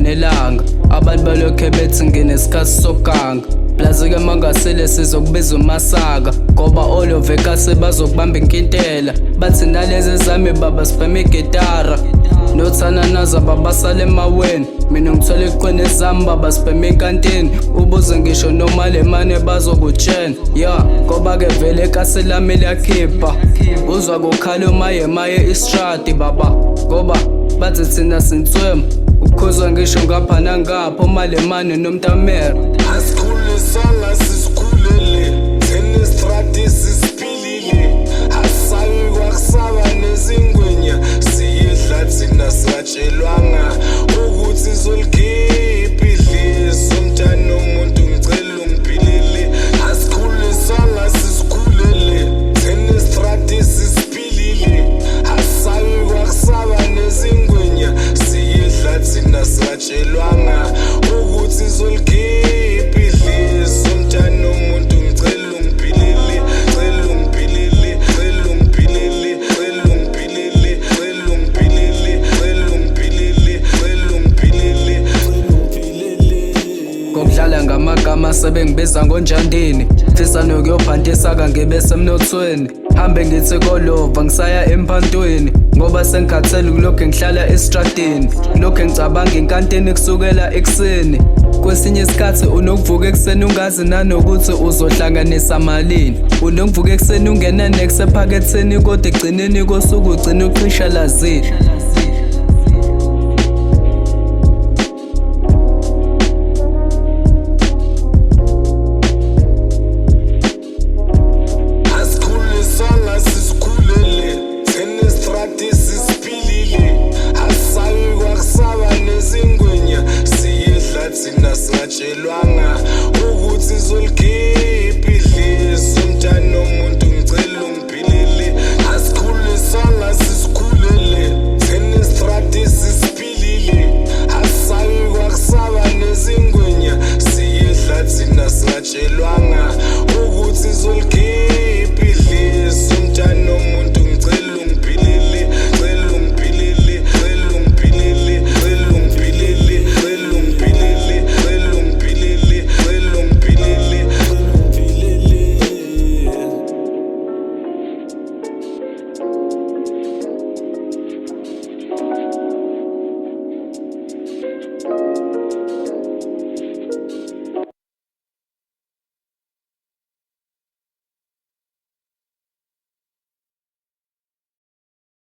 nelanga. Abantu balokhe bethi nginesikhathi sokuganga. Plus-ke mangasile sizokubiza umasaka, ngoba olovekase bazokubamba inkintela. Bathi nalezi zami baba sibhema igitara, nothananaza babasala emaweni. Mina ngithwele iqhwene zami baba sibhema enkantini. Ubuze ngisho noma le mane bazokutshena ya, ngoba-ke vele ekasi lami liyakhipha. Uzwa kukhala umaye maye istradi baba, ngoba bathi thina sinswemu. Ukhuzwa ngisho ngapha nangapha umalemane nomntamera. Asikhuliswanga sisikhulele thina, istrati sisiphilile, asabi kwakusaba nezingwenya, siyidla thina singatshelwanga ukuthi zolikhipha idliso. Mntana omuntu ngicela ungiphilele. Asikhuliswanga sisikhulele thina, istrati sisiphilile, asabi kwakusaba nezingwenya, siyidla thina singatshelwanga ukuthi zolikhipha idliso. Mntana omuntu ngicela ungiphilele, cela ungiphilele, cela ungiphilele, cela ungiphilele, cela ungiphilele, cela ungiphilele, cela ungiphilele, cela ungiphilele. Ngokudlala ngamagama sebengibiza ngonjandini, fisa nokuyobhantisa ngibe semnothweni. Hambe ngithi kolova ngisaya emphantweni, ngoba sengikhathele kulokhu ngihlala estradini, lokhu ngicabanga inkantini kusukela ekuseni. Kwesinye isikhathi unokuvuka ekuseni ungazi nanokuthi uzohlanganisa malini. Unokuvuka ekuseni ungena nex ephaketheni, kodwa ekugcineni kosuku ugcina uqhishalazile.